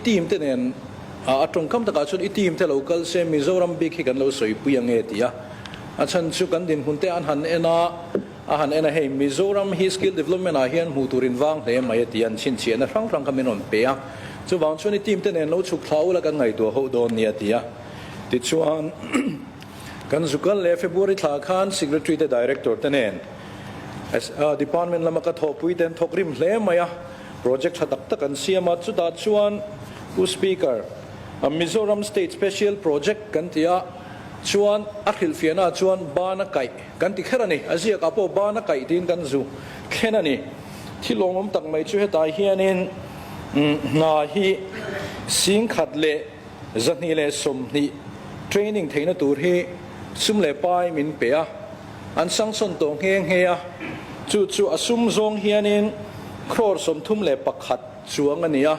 team te nen a tawngkam takah chuan i team te lo kal se Mizoram bik hi kan lo sawipui ang e ti a. A chhan chu kan dinhmun te an han en a, a han en a hei Mizoram hi skill development ah hian hmuh tur in vang hle mai a ti a, an chhinchhiahna hrang hrang kha min rawn pe a. Chuvang chuan i team te nen lo chhuk thla ula kan ngaihtuah ho dawn nia a ti a. Tichuan kan zukal leh February thla khan Secretary te Director te nen Department lama ka thawhpui te an thawk rim hle mai a, project tha tak tak an siam a, chutah chuan Pu Speaker, Mizoram State Special Project kan ti a, chuan a hrilhfiahna ah chuan ban a kaih kan ti kher a ni, a ziak ah pawh ban a kaih tiin kan zu thlen a ni. Thil lawmawm tak mai chu hetah hianin hna hi singkhat leh 220 training theihna tur hi sum leh pai min pe a, an sanction tawh nghe nghe a, chu chu a sum zawng hianin crore 31 chuang a ni a,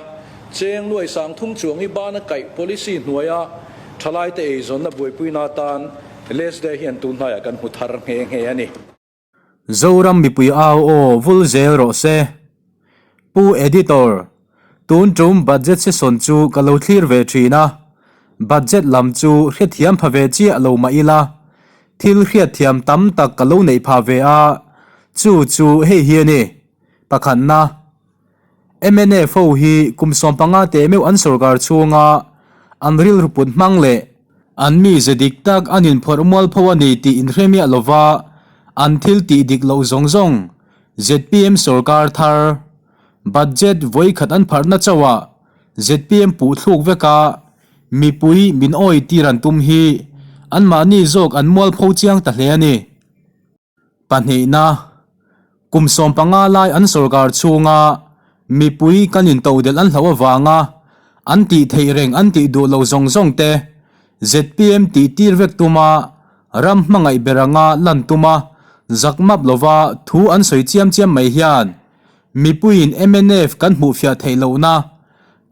cheng nuai 30 chuang hi bana kaih policy hnuaia thalaite eizawnna buaipuina atan LSD hian tun hnaiah kan hmu thar nghe nghe a ni. Zoram mipui au aw vul zel rawh se. Pu Editor, tun tum budget session chu ka lo thlir ve thin a, budget lam chu hrethiam pha ve chiah lo mah ila, thil hriatthiam tam tak ka lo neih phah ve a, chu chu hei hi a ni, pakhatna. Mnf ho hi kum 15 teh meuh an sorkar chhunga an rilru put hmang leh an mize dik tak an inphawrh mual pho a ni tih inhre miah lova an thil tih dik loh zawng zawng zpm sorkar thar budget vawi khat an pharhna chauhah zpm puh thluk veka mipui min awi tir an tum hi anmahni zawk an mual pho chiang ta hle a ni. Pahnihna, kum 15 lai an sorkar chhunga mipui kan intodelh an hlauh avanga an tih theih reng an tih duh lo zawng zawng te zpm tih tir vek tuma ram hmangaih ber anga lan tuma zak map lova thu an sawi chiam chiam mai hian mipuiin mnf kan hmuhfiah theih lohna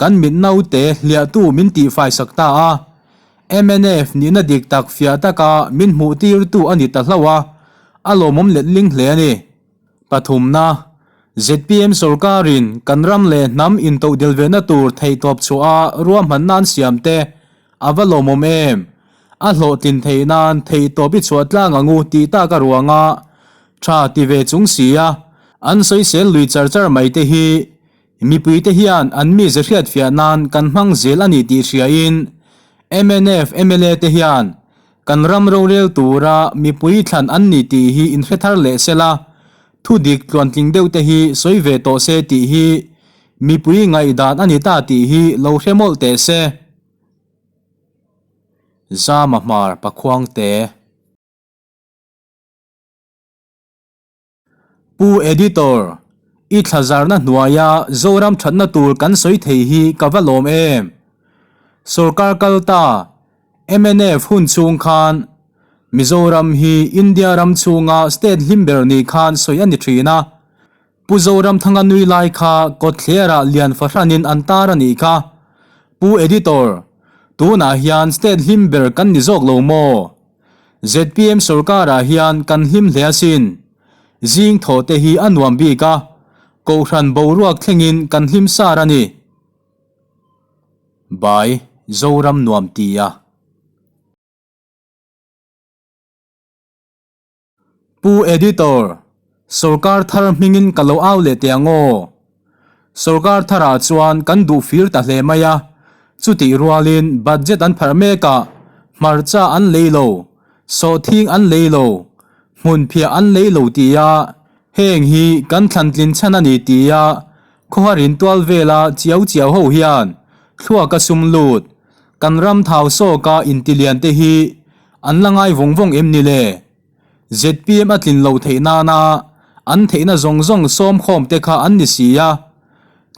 kan mit naute hliahtu min tihfai sak ta a. Mnf nihna dik tak fiah taka min hmuh tirtu a ni ta hlauh a, a lawmawm letling hle a ni. Pathumna, zpm sorkarin kan ram leh hnam intohdel vehna tur theihtawp chhuah a ruahmanna an siam te a va lawmawm em? A hlawhtlin theih nan theihtawp i chhuah tlang ang u tih tak a ruanga tha ti ve chung si a, an sawisel lui char char mai te hi Mipuite hian an mize hriatfiah nan kan hmang zel a ni tih hriain mnf mla te hian kan ram rorel tura mipui thlan an ni tih hi inhre thar leh sela, thu dik tluantling deuh te hi sawi ve tawh se tih hi mipui ngaihdan a ni ta tih hi lo hre mawlh teh se. Zama Hmar Pakhuangte. Pu Editor, i thlazarna hnuaia Zoram thatna tur kan sawi thei hi ka va lawm em? Sorkar kal ta, mnf hun chhung khan Mizoram hi India ram chhunga state hlim ber ni khan sawi a ni thin a. Pu Zoramthanga nui lai kha kawtthlerah lian fahranin an tar a nih kha. Pu Editor, tunah hian state hlim ber kan ni zawk lo maw? Zpm sorkarah hian kan hlim hle asin. Zing thaw te hi a nuam bik a, Kohhran boruak thlengin kan hlim sar a ni. By, Zoram nuam ti a. Pu Editor, sorkar thar hmingin ka lo au leh teh ang aw. Sorkar tharah chuan kan duh fir ta hle mai a, chutih rualin budget an pharh mek a, hmarcha an lei lo, sawhthing an lei lo, hmunphiah an lei lo tia heng hi kan thlantlin chhan a ni tia khawharin tual vela chiau chiau ho hian thluaka sum lut kan ram thau sawka intilian te hi an la ngai vawng vawng em ni le? Zpm a tlin loh theih nana an theihna zawng zawng sawm khawm te kha an ni si a,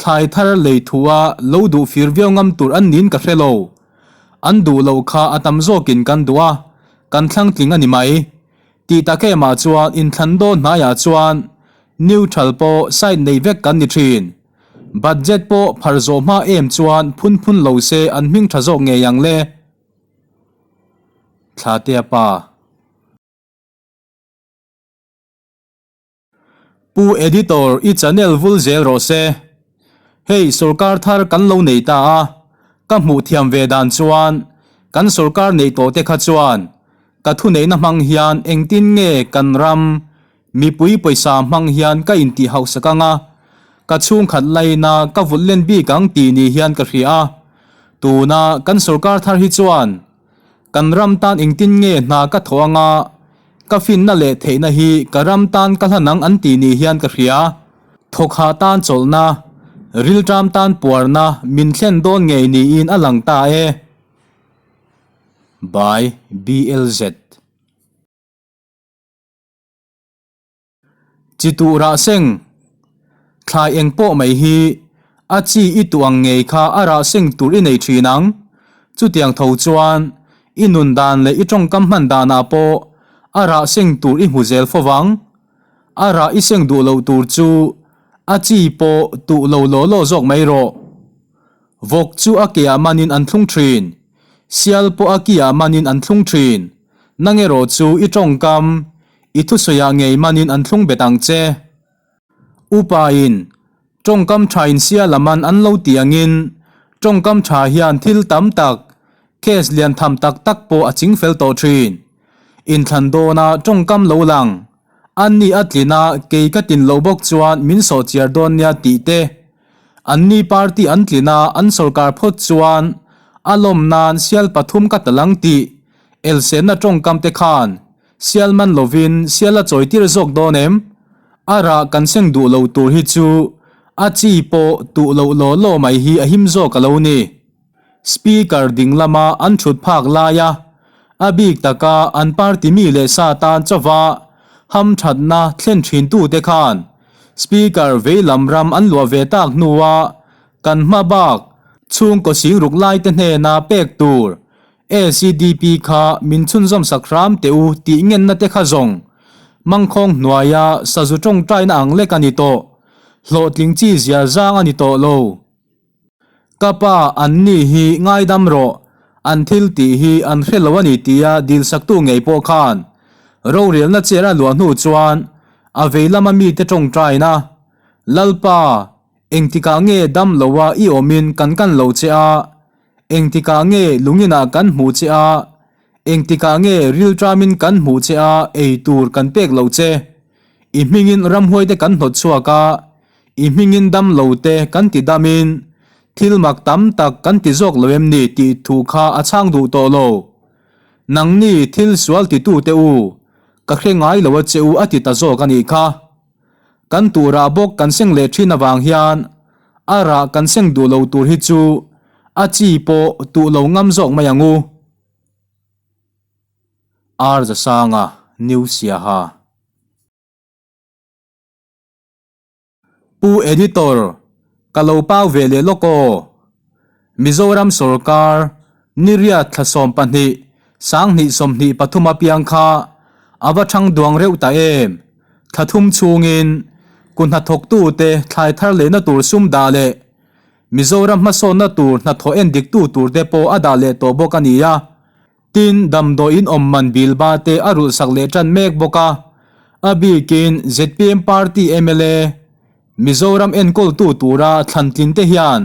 thlai thar lei thua lo duh fir viau ngam tur an niin ka hre lo. An duh loh kha a tam zawkin kan duh a, kan thlang tling a ni mai. Tih tak emah chuan inthlan dawn hnaiah chuan neutral pawh side nei vek kan ni thin. Budget pawh phar zawh hma em chuan phun phun lo se an hming tha zawk ngei ang le. Thlatea pa. Pu Editor i channel vul zel rawh se. Hei sorkar thar kan lo nei ta a. Ka hmuh thiam ve dan chuan kan sorkar neih tawh te kha chuan ka thuneihna hmang hian engtin nge kan ram mipui pawisa hmang hian ka intih hauhsak anga ka chhungkhat laina ka vulh len bik ang tih ni hian ka hria a. Tuna kan sorkar thar hi chuan kan ram tan engtin nge hna ka thawh anga ka finna leh theihna hi ka ram tan ka hlan ang an tih ni hian ka hria. Thawkha tan chawlhna, rilṭam tan puarna min thlen dawn ngei niin a lang ta e. By BLZ. Chi tuh rah seng, Thlai eng pawh mai hi a chi i tuh ang ngei kha a rah seng tur i nei thin ang. Chutiang tho chuan i nun dan leh i tawngkam hman danah pawh a rah seng tur i hmu zel fo vang. A rah i seng duh loh tur chu a chi pawh tuh lo law law zawk mai rawh. Vawk chu a keah manin an thlung thin, sial pawh a kiah manin an thlung thin, nang erawh chu i tawngkam, i thusawiah ngei manin an thlung bet ang che. Upain, Tawngkam thain sial a man an lo ti angin, tawngkam tha hian thil tam tak, case lian tham tak tak pawh a chingfel tawh thin. Inthlan dawna tawngkam lo lang, Anni a tlin a, kei ka tin loh bawk chuan min sawhchiar dawn nia tih te. Anni party an tlin a, an sawrkar phawt chuan a lawm nan sial pathum ka tal ang tih elsenna tawngkam te khan sial man lovin sial a chawitir zawk dawn em? A rah kan seng duh lo tur hi chu a chi pawh tuh loh law law mai hi a him zawk a lo ni. Speaker ding lama an thut phak laia a bik taka an party mi leh sa tan chauva hamthatna thlen thintute khan Speaker veilam ram an luah ve tak hnua kan hma bak chhungkaw singruk laite hnena pek tur ACDP kha min chhunzawm sak hram teh u tih ngenna te kha zawng mangkhawng hnuaia sazu tawngtaina ang lek a ni tawh. Hlawhtling chi zia zang a ni tawh lo. Ka pa, anni hi ngaidam rawh, an thil tih hi an hre lo a ni tia dilsaktu ngei pawh khan rorelna chair a luah hnu chuan a vei lama mite tawngtaina, Lalpa, engtikah nge dam loa i awmin kan kan lo che a, engtikah nge lunginah kan hmuh che a, engtikah nge rilṭamin kan hmuh che a ei tur kan pek lo che, i hmingin ramhuaite kan hnawt chhuak a, I hmingin dam lo te kan ti damin thil mak tam tak kan ti zawk lo em ni tih thu kha a chhang duh tawh lo. Nangni thil sual titute u, ka hre ngai lo a che u a ti ta zawk a nih kha. Kan tuhrah bawk kan seng leh thin avang hian a rah kan seng duh lo tur hi chu a chi pawh tuh lo ngam zawk mai ang u. Ar Zasanga, New Siaha. Pu Editor, ka lo pau ve leh lawk aw. Mizoram sorkar Niriat thla 12, 20 23 apiang kha a va thang duang reuh ta em? Thla thum chhungin ku hnathawktute thlai thar lehna tur sum dah leh Mizoram hmasawnna tur hnathawh en diktu turte pawh a dah leh tawh bawk a ni a. Tin, damdawiin awm man bil ba te a rulhsak leh tan mek bawk a, a bikin zpm party mla, Mizoram enkawltu tura thlan tlin te hian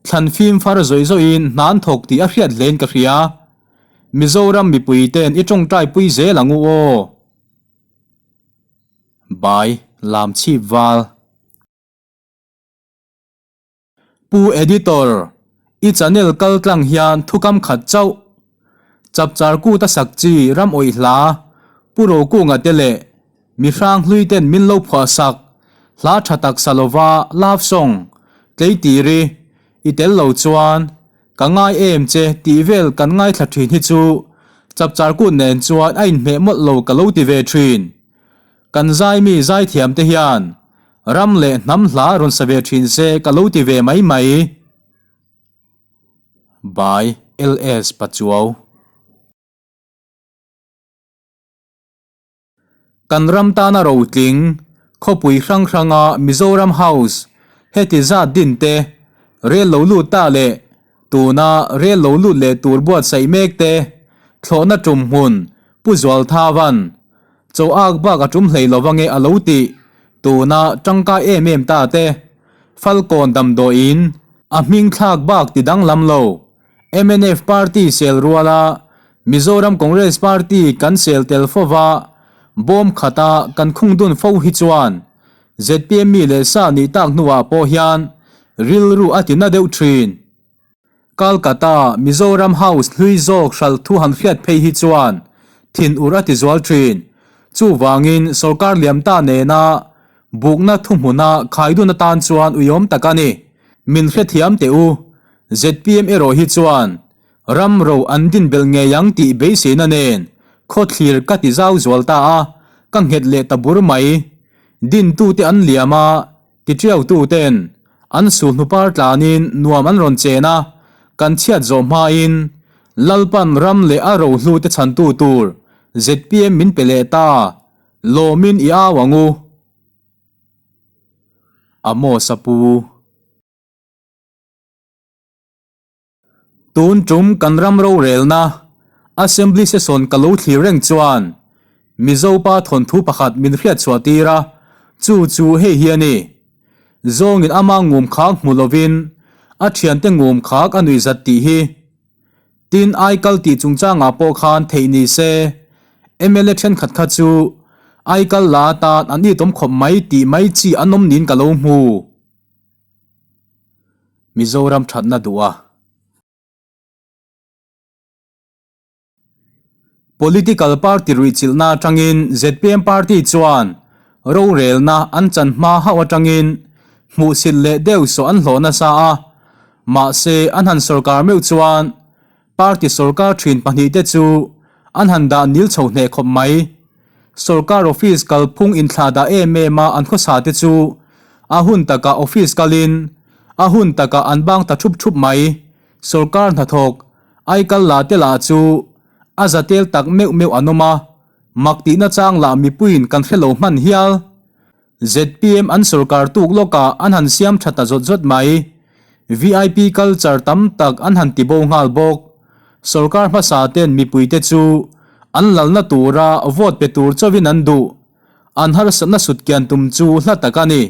thlan fim far zawih zawihin hna an thawk tih a hriat hlein ka hria. Mizoram mipui ten i tawngtai pui zel ang u aw. By Lamchhip Val. Pu Editor, i channel kal tlang hian thukam khat chauh. Chapchar kut a sak chi ram awih hla, Pu Rokunga te leh mi hrang hlui ten min lo phuah sak, hla tha tak sa lova love song, tleitiri, i tel lo chuan ka ngai em che tih vel kan ngaithla thin hi chu chapchar kut nen chuan a inhmeh mawlh lo ka lo ti ve thin. Kan zaimi zaithiam te hian ram leh hnam hla rawn sa ve thin se ka lo ti ve mai mai. By LS Pachuau. Kan ram tana rotling, khawpui hrang hranga Mizoram House heti zat din te, rel lo lut ta leh tuna rel lo lut leh tur buatsaih mek te, thlawhna tum hmun Pu Zualthavan Chaw ak bak a tum hlei lo ange a lo tih tuna tangkai em em ta te, Falkawn damdawiin a hming thlak bak ti danglam lo. Mnf party sel ruala Mizoram Congress party kan sel tel fova bawm khata kan khung dun fo hi chuan zpm mi leh sa nih tak hnuah pawh hian rilru a ti na deuh thin. Calcutta Mizoram House hlui zawk hralh thu han hriat phei hi chuan thin ur a ti zual thin. Chuvangin sorkar liam ta nena bukna thuhmuna khaidun atan chuan uiawm tak a ni. Min hrethiam teh u. Zpm erawh hi chuan ram ro an din belh ngei ang tih beiseina nen khawthlir ka ti zau zual ta a, ka nghet leh ta bur mai. Dintute an liam a, Tiṭiaututen an sulhnu par tlanin nuam an rawn chen a, kan chhiat zawh hmain Lalpan ram leh a rohlute chhantu tur zpm min pe leh ta, lawmin i au ang u. Amos a pu. Tun tum kan ram rorelna Assembly session ka lo thlir reng chuan Mizo pa thawnthu pakhat min hriat chhuah tir a, chu chu hei hi a ni. Zawngin ama ngum khak hmu lovin a thiante ngum khak a nuih zat tih hi. Tin aikal tih chungchangah pawh khan theih ni se mla thenkhat kha chu aikal la atan an itawm khawp mai tih mai chi an awm niin ka lo hmu. Mizoram thatna duh a. Political party ruihchilhna atangin zpm party chuan rorelna an chan hma hauh atangin hmuhsit leh deuh sawh an hlawh nasa a, mahse an han sorkar meuh chuan party sorkar thin pahnihte chu an han dah nil chho hneh khawp mai. Sorkar office kalphung inthlah dah em em a an khawsa te chu a hun takah office kalin a hun takah an bang ta thup thup mai. Sorkar hnathawk aikal la te lah chu a za tel tak meuh meuh an awm a, mak tihna chang lah mipuiin kan hre lo hman hial. Zpm an sorkar tuk lawkah an han siam tha ta zawt zawt mai. Vip culture tam tak an han tibo nghal bawk. Sorkar hmasa ten mipuite chu an lalna tura vote pe tur chauhin an duh. An harsatna sutkian tum chu hla tak a ni.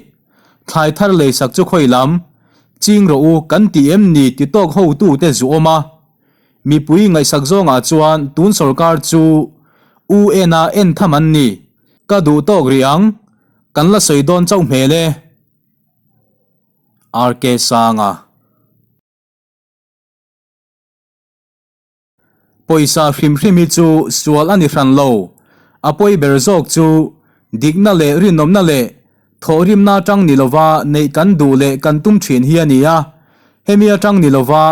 Thlai thar leisak chu khawi lam, ching rawh u kan ti em ni ti tawk hotute zu awm a. Mipui ngaihsak zawngah chuan tun sorkar chu UN-a en tham an ni. Ka duh tawk rih ang, kan la sawi dawn chauh hmel e. RK Sanga. Pawisa hrim hrim hi chu sual a ni hran lo, a pawi ber zawk chu dikna leh rinawmna leh thawhrimna atang ni lova neih kan duh leh kan tum thin hi a ni a, hemi atang ni lova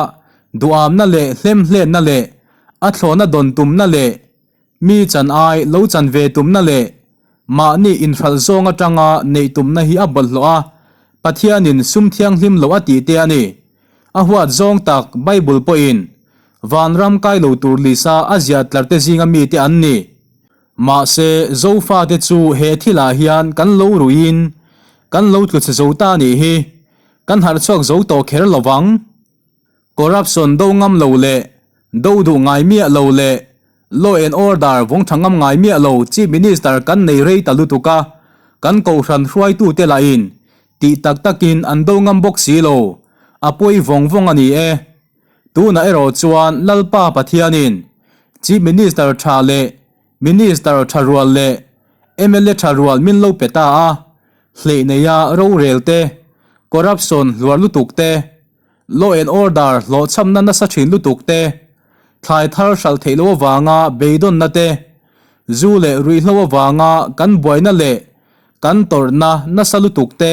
duhamna leh hlemhletna leh a thlawhna dawn tumna leh Mi chan ai lo chan ve tumna leh mahni inhralh zawng atanga neih tumna hi a bawlhhlawh a, Pathianin sum thianghlim lo a tih te a ni. A huat zawng tak Bible pawhin vanram kai lo tur lisa a ziah tlar te zinga mite an ni. Mahse, Zofate chu he thilah hian kan lo ruiin kan lo tlu chhe zo ta nih hi kan harhchhuak zo tawh kher lo vang. Corruption do ngam lo leh do duh ngai miah lo leh law and order vawng tha ngam ngai miah lo Chief Minister kan nei rei ta lutuk a, kan kohhran hruaitute lahin tih tak takin an do ngam bawk si lo, a pawi vawng vawng a ni e. Tunah erawh chuan Lalpa Pathianin Chief Minister tha leh Minister tha rual leh mla tha rual min lo pe ta a, hleih neia rorel te, corruption hluar lutuk te, law and order hlawhchhamna nasa thin lutuk te, thlai thar hralh theih loh avanga beidawnna te, zu leh ruihhlo avanga kan buaina leh kan tawrhna nasa lutuk te,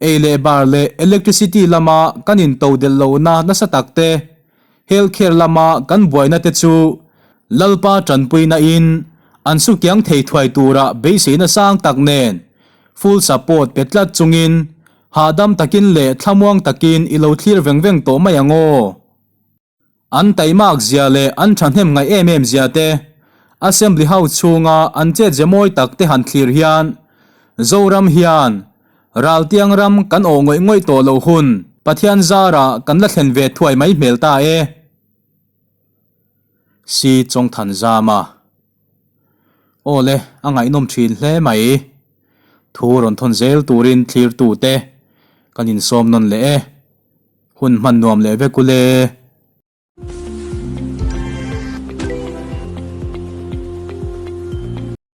ei leh bar leh electricity lama kan intodelh lohna nasa tak te, Health care lama kan buaina te chu Lalpa tanpuina in an sukiang thei thuai tura beiseina sang tak nen full support pe tlat chungin hahdam takin leh thlamuang takin i lo thlir veng veng tawh mai ang aw. An taimak zia leh an thahnem ngaih em em zia te, Assembly House chhunga an chet ze mawi tak te han thlir hian Zoram hian Raltiang ram kan awh ngawih ngawih tawh loh hun Pathian zarah kan la thlen ve thuai mai hmel ta e. Si Chawngthan Zama. Aw le, a ngaihnawm thin hle mai. Thu rawn thawn zel turin thlirtute kan insawm nawn leh e. Hun hman nuam leh vek u le.